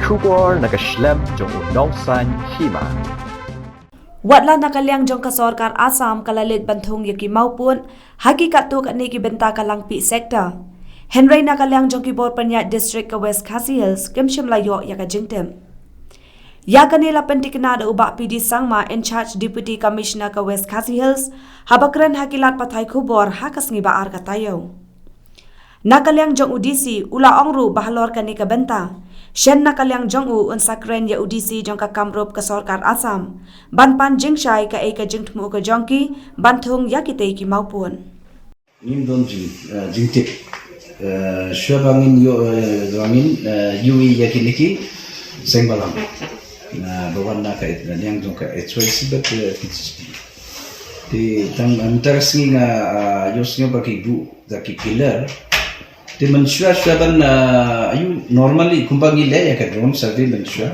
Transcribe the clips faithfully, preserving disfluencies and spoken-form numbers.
Khubor na ka shlem jong u Nongsaiñ Hima. Watla na ka liang jong ka sorkar Assam ka la leit ban thung ïa ki mawpud ha ki katto katne ki bynta ka Langpih sector, hynrei na ka liang jong ki bor pynïaid district ka West Khasi Hills kim shym la ïoh ïa ka jingtip. Ïa kane la pyntikna da u Bah P D Sangma, in charge Deputy Commissioner ka West Khasi Hills, haba kren ha ki lad pathai khubor ha ka sngi Ba-ar ka taïew. Na ka liang jong u D C u la ong ruh ba halor kane ka bynta, shen na ka liang jong u un sa kren ïa u D C jong ka Kamrup ka sorkar Assam ban pan jingshai kaei ka jingthmu ka jong ki ban thung ïa kitei ki mawpud. Ngim don jing, eh, jingtip. Eh, shuwa ba ngin ïoh, eh, ba ngin, eh, ïohi ïa kine ki seng balang. Na ba wan na ka, eh, liang jong ka H Y C bad, eh, P G P. Te tang, eh, mynta ka sngi nga, eh, ïohsngew ba ki buh da ki pillar. Te mynshuwa shuwa ban, eh, ïoh normally kumba ngi leh ïa ka drone survey mynshuwa.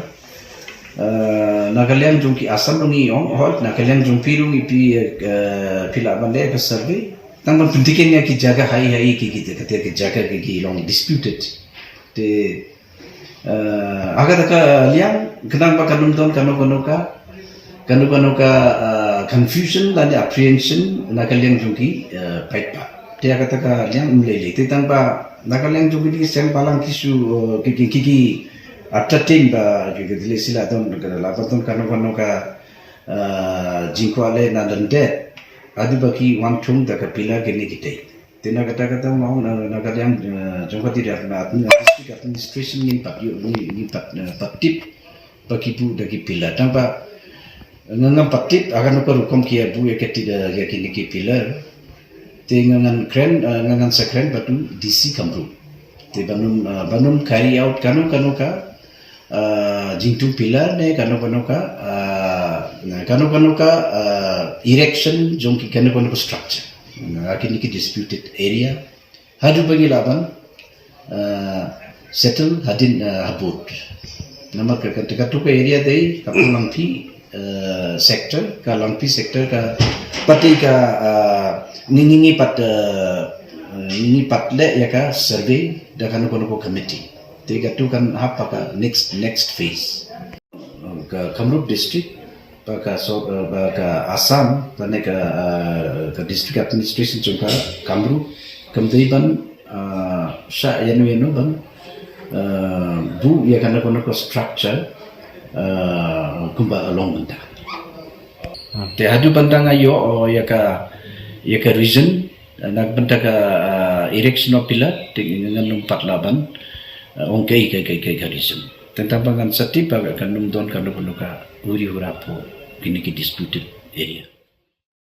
Eh, na ka liang jong ki Assam ruh ngi ong, hooid, na ka liang jong phi ruh ngi phi, eh, phi lah ban leh ïa ka survey. Tang ban pyntiken ïa ki jaka haei haei ki, ki, ki, ki jaka ki, ki long disputed. Te, eh, ha kata ka liang, khnang ba kan ym don kano kano ka, kano kano ka, eh, confusion lane apprehension na ka liang jong ki, eh, paidbah. Te ha kata ka liang ym lei lei. Te tang ba na ka liang jong ki seng balang ki shu, eh, ki, ki, ki, ki entertain ba ki, ki, ki lei sila don, la don kano kano ka, eh, jingkwah leh na lyndet. Haduh ba ki wan thung da ka pillar kine kitei. Te na kata kata nga ong na, na ka liang, eh, jong ka tira na, na district administration ngin pat ïoh, ngin, ngin pat, eh, pat tip ba ki buh da ki pillar. Tang ba nga ngam pat tip ha kano ka rukom ki ïa buh ïa ka ti, eh, ïa kine ki pillar. Te nga ngan kren, eh, nga ngan sa kren bad u D C Kamrup. Te ban ym, eh, ban ym carry out kano kano ka, eh, jingthung pillar ne kano kano ka, eh, kano kano ka, eh, erection jong ki kano kano ka structure. Na kine ki disputed area. Haduh ba ngi lah ban, eh, settle hadien, eh, habud. Namar ka, ka, katu ka area dei ka Langpih, eh, sector, ka Langpih sector ka pat dei ka, eh, ngi, ngi, ngi pat, eh, ngi, ngi pat leh ïa ka survey da kano kano ka committee. Te katu kan hap ha ka next, next phase. Ka Kamrup district, ba ka so, eh, ba ka Assam, lane ka, eh, ka district administration jong ka Kamrup, kam dei ban, eh, shah ïano ïano ban, eh, buh ïa kano kano ka structure, eh, kumba ka long mynta. Te haduh ban dang ïoh, oh, ïa ka, ïa ka reason, eh, na ka bynta ka, eh, erection of pillar, te ngan ym pat lah ban, eh, ong kaei, kaei, kaei, kaei ka reason. Tang ba ngan sa tip ba kan ym don kano kano ka huri hura hapoh kine ki disputed area.